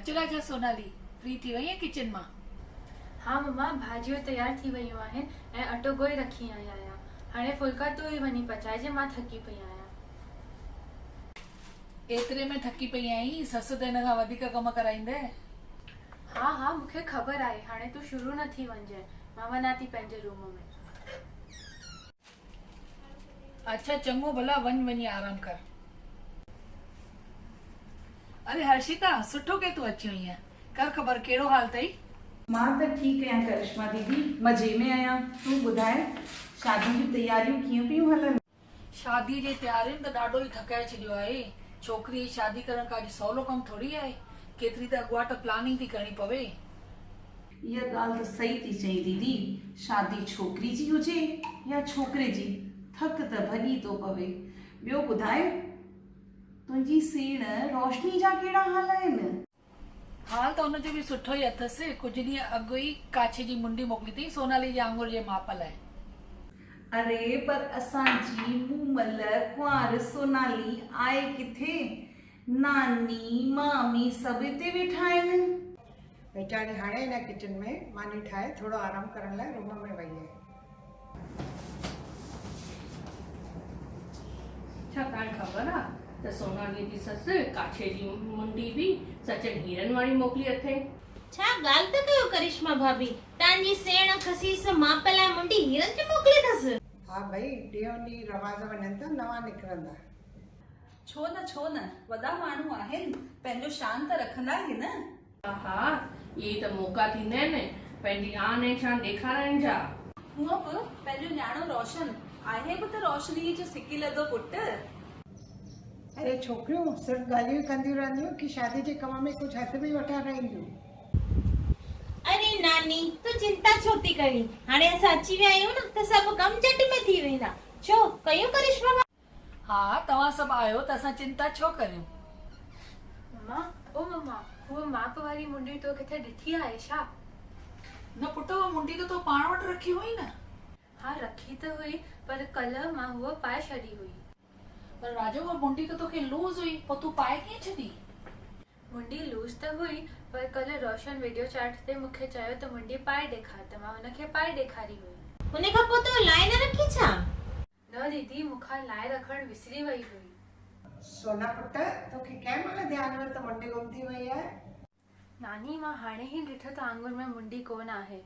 اچ راجا سونالي، فري ٿي وئين ڪچن مان؟ ها مما، ڀاڄيون تيار ٿي ويون آهن ۽ اٽو ڳوهي رکي آئي آهيان. هاڻي ڦلڪا تون ئي وڃي پچائجي، مان ٿڪي پئي آهيان. ايتري ۾ ٿڪي پئي آهين، سس ته هن کان وڌيڪ ڪم ڪرائيندء. ها ها مون کي خبر آهي، هاڻي تون شروع نه ٿي وڃجانء، مان وڃان ٿي پنهنجي روم ۾. اڇا چڱو ڀلا وڃ وڃي آرام ڪر. اري هرشيتا سٺو ڪئي تون اچي وئينء، ڪر خبر ڪهڙو حال اٿئي؟ مان ته ٺيڪ آهيان ڪرشما ديدي، مزي ۾ آهيان، تون ٻڌاء شادي جون تياريون ڪيئن پيون هلن؟ شاديء جي تيارين ته ڏاڍو ئي ٿڪائي ڇڏيو آهي. ڇوڪريء جي شادي ڪرڻ ڪا اڄ سولو ڪم ٿوري آهي. ڪيتري ته اڳواٽ پلاننگ ٿي ڪرڻي پوي. اها ڳالهه ته صحيح ٿي چئين ديدي، شادي ڇوڪري جي هجي يا ڇوڪري جي، ٿڪ ته ڀڄي ٿو پوي. ٻيو ٻڌاء تنهنجي سيڻ روشني جا ڪهڙا حال آهن؟ حال ته ان جو به سٺو ئي اٿس. ڪجهه ڏينهن اڳ ئي ڪاڇي جي منڊي موڪلي اٿئي سونالي جي آڱر جي ماپ لاء. اري پر اسان جي مومل ڪنوار سونالي آئي ڪٿي؟ ناني، مامي سڀ اتي ويٺا آهن. ويچاري هاڻي هن ڪچن ۾ ماني ٺاهي ٿورو آرام ڪرڻ لاء روم ۾ وئي آهي. ڇا توهان کي خبر آ ته سوناليء جي سس ڪاڇي جي منڊي به سچن هيرن واري موڪلي اٿئي. ڇا ڳالهه ٿا ڪيو ڪرشما ڀاڀي، توهان جي سيڻ خسيس ماپ لاء منڊي هيرن جي موڪلي اٿس. ها ڀئي، ڏينهون ڏينهن رواج وڃن ٿا نوان نڪرندا. ڇو نه ڇو نه، وڏا ماڻهو آهن، پنهنجو شان ته رکندا ئي نه. ها ها اهي ئي ته موقعا ٿيندا آهن پنهنجي آن ۽ شان ڏيکارڻ جا. هونء به پنهنجو نياڻو روشن آهي به ته روشنيء جو سڪي لڌو پٽ. اري ڇوڪريون صرف ڳالهيون ئي ڪنديون رهنديون ڪي شادي جي ڪم ۾ ڪجهه هٿ به وٺارائينديون. اري ناني تون چنتا ڇو ٿي ڪرين هاڻي اسان اچي ويا آهيون نه ته سڀ ڪم جهٽ ۾ ٿي ويندا. ڇو ڪيون ڪرشما ڀاڀي؟ ها توهان سڀ آهيو ته اسان چنتا ڇو ڪريون. مما او مما هوء ماپ واري منڊي تو ڪٿي ڏٺي آهي ڇا؟ نه پٽ اها منڊي ته تو پاڻ وٽ رکي هئي نه. ها رکي ته هئي پر ڪلهه مان هوء پائي ڇڏي هئي. پر راجو اها منڊي ته توکي لوز هئي پوء تون پائي ڪيئن ڇڏي؟ منڊي لوز ته هئي پر ڪلهه روشن وڊيو چيٽ تي مون کي چيو ته منڊي پائي ڏيکار ته مان هن کي پائي ڏيکاري هئي. ان کان پوء تو لائي نه رکي ڇا؟ نه ديدي مون کان لائي رکڻ وسري وئي هئي. سونا پٽ، توکي ڪنهن مهل ڌيان ويو ته منڊي گم ٿي وئي آهي؟ ناني مان هاڻي ئي ڏٺو ته آڱر ۾ منڊي ڪونه آهي.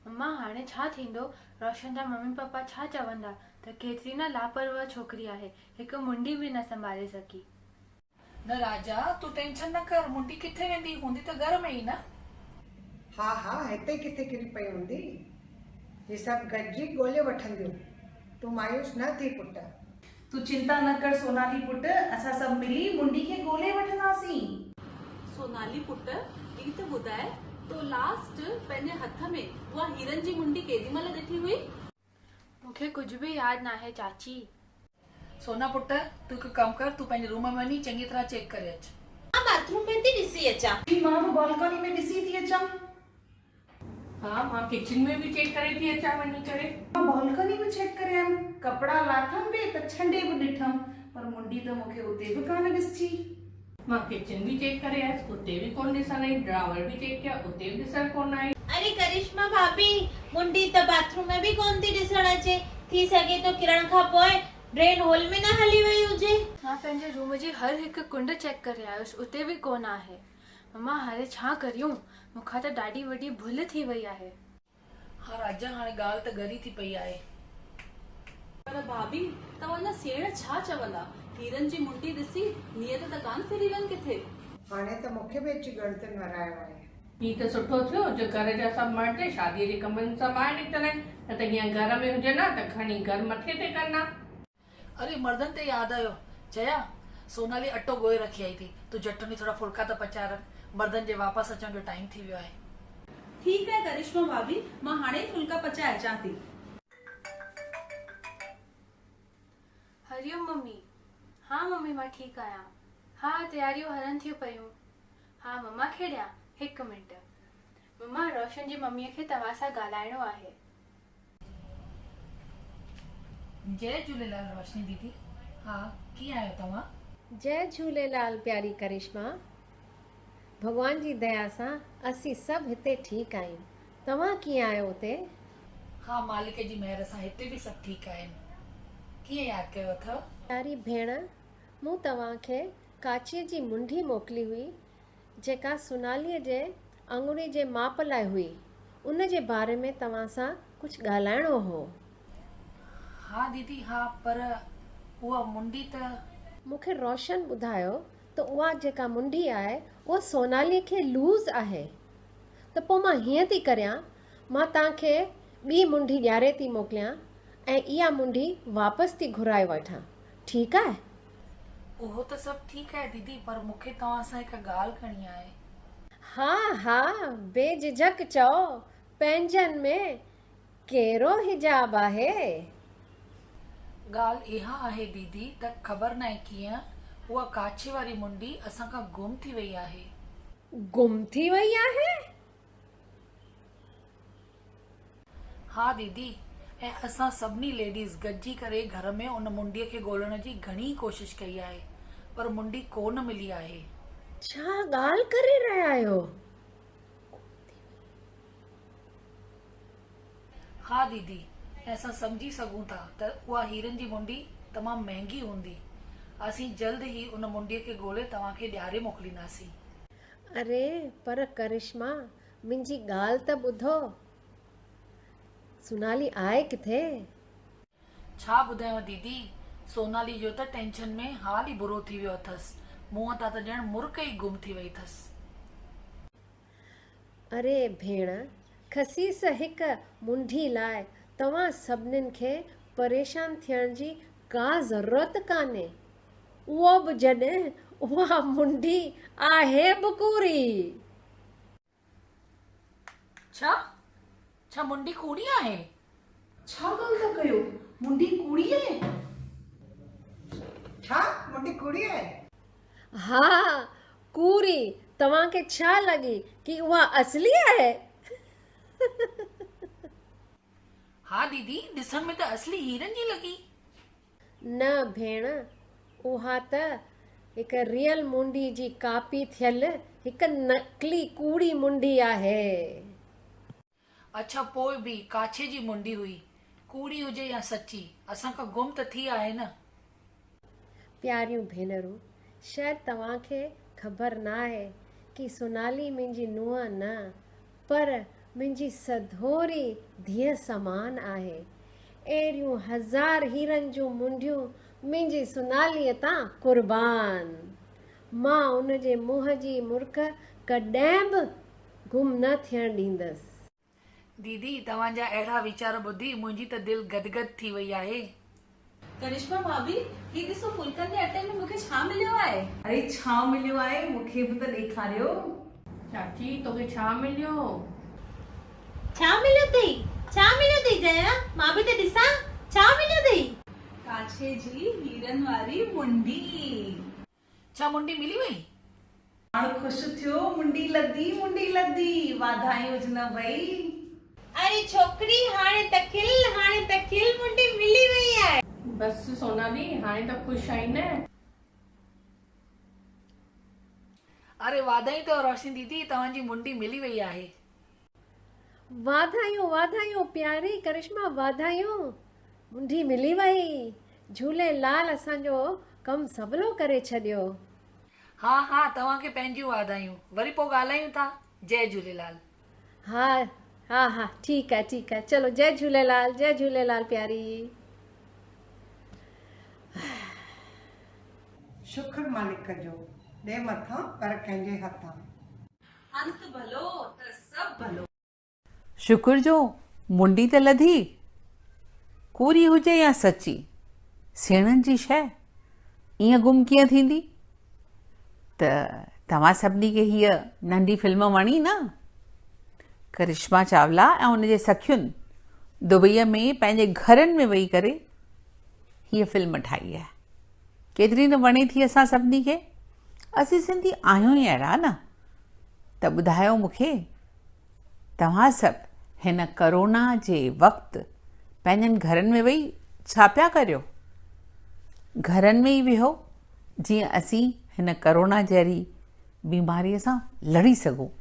مما هاڻي ڇا ٿيندو؟ روشن جا ممي پاپا ڇا چوندا ته ڪيتري نه لاپرواهه ڇوڪري آهي، هڪ منڊي به نه سنڀالي سگهي. نه راجا، تون ٽينشن نه ڪر، منڊي ڪٿي ويندي، هوندي ته گهر ۾ ئي نه. ها ها، هتي ئي ڪٿي ڪري پئي هوندي. هي سڀ گڏجي ڳولي وٺنديون. تون مايوس نه ٿي پٽ. تون چنتا نه ڪر سونالي پٽ، اسان سڀ ملي منڊي کي ڳولي وٺنداسين. سونالي پٽ، هي ته ٻڌاء، تو لاسٽ پنهنجي هٿ ۾ اها هيرن جي منڊي ڪيڏي مهل ڏٺي هئي؟ مون کي ڪجهه به ياد ناهي چاچي. سونا پٽ، تون هڪ ڪم ڪر، تون پنهنجي روم ۾ وڃي چڱي طرح چيڪ ڪري اچ. مان باٿ روم ۾ ٿي ڏسي اچان. جي مان به بالڪوني ۾ ڏسي ٿي اچان. ها مان ڪچن ۾ به چيڪ ڪري ٿي اچان وڃي ڪري. مان بالڪوني به چيڪ ڪري آيم، ڪپڙا لاٿم به ته ڇنڊي به ڏٺم، پر منڊي ته مون کي اتي به ڪانه ڏسجي. مان ڪچن به چيڪ ڪري آيس اتي به ڪونه ڏسڻ آئي، ڊراور به چيڪ ڪيا اتي به ڏسڻ ڪونه آئي. اري ڪرشما ڀاڀي، منڊي ته باٿ روم ۾ به ڪونه ٿي ڏسڻ اچي، ٿي سگهي ٿو ڪرڻ کان پوء ڊرين هول ۾ نه هلي وئي هجي. مان پنهنجي روم جي هر هڪ ڪنڊ چيڪ ڪري آيس اتي به ڪونه آهي. مما هاڻي ڇا ڪريون؟ مون کان ته ڏاڍي وڏي ڀل ٿي وئي آهي. ها راجا هاڻي ڳالهه ته ڳري ٿي پئي آهي. پر ڀاڀي توهان جا سيڻ ڇا چوندا؟ هيرن جي منڊي ڏسي نيت ته ڪانه ڦري وين ڪٿي؟ هاڻي ته مون کي به اچي ڳڻتين ورايو آهي. هي ته سٺو ٿيو جو گهر جا سڀ مرد شاديء جي ڪمن سان ٻاهر نڪتل آهن، نه ته هينئر گهر ۾ هجن ها ته کڻي گهر مٿي تي ڪن ها. اري مردن تي ياد آيو، چيا، سونالي اٽو ڳوهي رکي آئي ٿي، تون جهٽ وڃي ٿورا ڦلڪا ته پچائي رک، مردن جي واپس اچڻ جو ٽائيم ٿي ويو آهي. ٺيڪ آهي ڪرشما ڀاڀي، مان هاڻي ئي ڦلڪا پچائي اچان ٿي. هري اوم ممي، ها ممي مان ٺيڪ آهيان، ها تياريون هلن ٿيون پيون، ها مما کي ڏيان، هڪ منٽ، مما روشن جي مميء کي توهان سان ڳالهائڻو آهي. جئي جهوليلال روشني ديدي، ها ڪيئن آهيو توهان؟ جئي جهوليلال پياري ڪرشما. ڀڳوان جي ديا سان اسين سڀ هتي ٺيڪ آهيون. توهان ڪيئن آهيو اتي؟ ها مالڪ جي مهر سان هتي به سڀ ٺيڪ آهن. ڪيئن ياد ڪيو اٿئو؟ پياري ڀيڻ، مون توهان کي ڪاچيء جي منڍي موڪلي هئي، جيڪا سوناليء جي آڱري جي ماپ لاء هئي. ان جي باري ۾ توهان سان ڪجهه ڳالهائڻو هو. ها ديدي ها، پر اها منڍي ته. مون کي روشن ٻڌايو ته اها جيڪا منڍي آهي، اها سوناليء کي لوز آهي. ته پوء مان هيئن ٿي ڪريان، مان توهان کي ٻي منڍي ڏياري ٿي موڪليان ۽ اها منڍي واپس ٿي گهرائي وٺان. ٺيڪ آهي؟ اهو ته سڀ ٺيڪ آهي ديدي پر مون کي توهان سان هڪ ڳالهه ڪرڻي آهي. ها ها بي جهجهڪ چئو، پنهنجن ۾ ڪهڙو حجاب آهي؟ ڳالهه اها آهي ديدي ته خبر ناهي ڪيئن اها ڪاڇي واري منڊي اسان کان گم ٿي وئي آهي. گم ٿي وئي آهي؟ ها ديدي ۽ اسان سڀني ليڊيز گڏجي ڪري گهر ۾ ان منڊيء کي ڳولڻ جي گهڻي ڪوشش ڪئي آهي پر منڊي ڪو نه ملي آهي. ڇا ڳالهه ڪري رهيا آهيو؟ ها ديدي ۽ اسان سمجهي سگهون ٿا ته اها هيرن جي منڊي تمام مهنگي هوندي. اسين جلد ئي ان منڊيء کي ڳولي توهان کي ڏياري موڪلينداسين. اري پر ڪرشما منهنجي ڳالهه ته ٻڌو. سونالي آهي ڪٿي؟ ڇا ٻڌايانو ديدي، سونالي جو ته ٽينشن ۾ حال ئي برو ٿي ويو اٿس، منهن تان ته ڄڻ مرڪ ئي گم ٿي وئي اٿس. اري ڀيڻ، خسيس هڪ منڍي لاء توهان سڀنين کي پريشان ٿيڻ جي ڪا ضرورت ڪانهي. اهو به جڏهن اها منڍي آهي به ڪوڙي. ڇا؟ ڇا منڍي ڪوڙي آهي؟ ڇا ڳالهه ٿا ڪيو؟ منڍي ڪوڙي آهي؟ ڇا منڍي ڪوڙي آهي؟ ها ڪوڙي، توهان کي ڇا لڳي ڪي اها اصلي آهي؟ ها ديدي، ڏسڻ ۾ ته اصلي هيرن جي لڳي. نه ڀيڻ، اها ته هڪ ريئل منڊي جي ڪاپي ٿيل هڪ نقلي ڪوڙي منڊي آهي. اڇا پوء به ڪاڇي جي منڊي هئي، ڪوڙي هجي يا سچي، اسان کان گم ته ٿي آهي نه. پياريون ڀينرون، شايد توهان کي خبر ناهي ڪي سونالي منهنجي نونهن نه پر منهنجي سڌوري ڌيء سمان آهي. اهڙيون هزار هيرن جون منڍيون منهنجي سوناليء تان قربان. مان ان جي منهن جي مرڪ ڪڏهن به گم نه ٿيڻ ڏيندس. ديدي توهان جا اهڙا ويچار ٻڌي منهنجي ته دل گدگد ٿي وئي آهي. ڪرشما ڀاڀي، هي ڏسو ڦلڪن جي اٽي ۾ مون کي ڇا مليو آهي؟ اڙي ڇا مليو آهي مون کي به ته ڏيکاريو. چاچي توکي ڇا مليو؟ ڇا مليو اٿئي؟ ڇا مليو اٿئي جيا؟ مان به ته ڏسان ڇا مليو اٿئي؟ ڪاڇي جي هيرن واري منڊي. ڇا منڊي ملي وئي؟ هاڻ خوش ٿيو، منڊي لڌي، منڊي لڌي، واڌايون هجنو ڀئي. اري ڇوڪري هاڻي ته کل، هاڻي ته کل، منڊي ملي وئي آهي. بس سونالي هاڻي ته خوش آهين نه؟ اري واڌايون اٿو روشني ديدي، توهان جي منڊي ملي وئي آهي. واڌايون واڌايون پياري ڪرشما واڌايون منڍي ملي وئي جهولي لال اسان جو ڪم سولو ڪري ڇڏيو. ها ها توهان کي پنهنجيون واڌايون وري پوء ڳالهايون ٿا جئي جهوليلال. ها ها ها ٺيڪ آهي ٺيڪ آهي چلو جئي جهوليلال جئي جهوليلال پياري. شڪر مالڪ جو ڏي مٿان پر ڪنهن جي هٿان. انت ڀلو ته سڀ ڀلو. شڪر جو منڊي ته لڌي. ڪوڙي هجي يا سچي، سيڻن جي شيء ائين گم ڪيئن ٿيندي؟ ته توهان سڀني کي هيء ننڍي فلم وڻي نه؟ ڪرشما چاولا ۽ ان جي سکين دبئيء ۾ پنهنجي گهرن ۾ ويهي ڪري هيء فلم ٺاهي آهي. ڪيتري نه وڻي ٿي اسان سڀني کي. اسين سنڌي آهيون ئي اهڙا نه. ته ٻڌايو مون کي توهان سڀ هن ڪرونا جي وقت پنهنجن گهرن ۾ ويهي ڇا پيا ڪريو؟ گهرن ۾ ئي ويهو جيئن اسين هن ڪرونا جهڙي بيماريء سان لڙي سگهون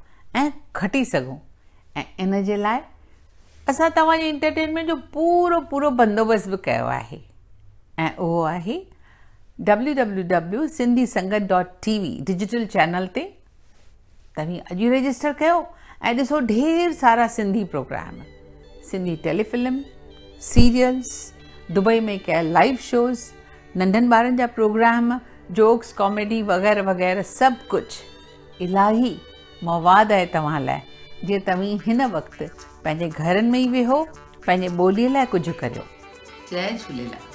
۽ کٽي سگهون ۽ ان جي لاء اسان توهان جي انٽرٽينمينٽ جو پورو پورو بندوبست به ڪيو آهي ۽ اهو آهي W W W Sindhi Sangat dot T V digital channel تي توهين اڄ ئي رجسٽر ڪيو ۽ ڏسو ڍير سارا Sindhi programme Sindhi tele film serials Dubai ۾ ڪيل لائيو شوز ننڍن ٻارن جا پروگرام جوڪس ڪاميڊي وغيره وغيره سڀ ڪجهه الاهي مواد آهي توهان لاء جيئن توهين هن وقت پنهنجي گهرن ۾ ئي ويهو پنهنجي ٻولي لاء ڪجهه ڪريو. جئي جهوليلال.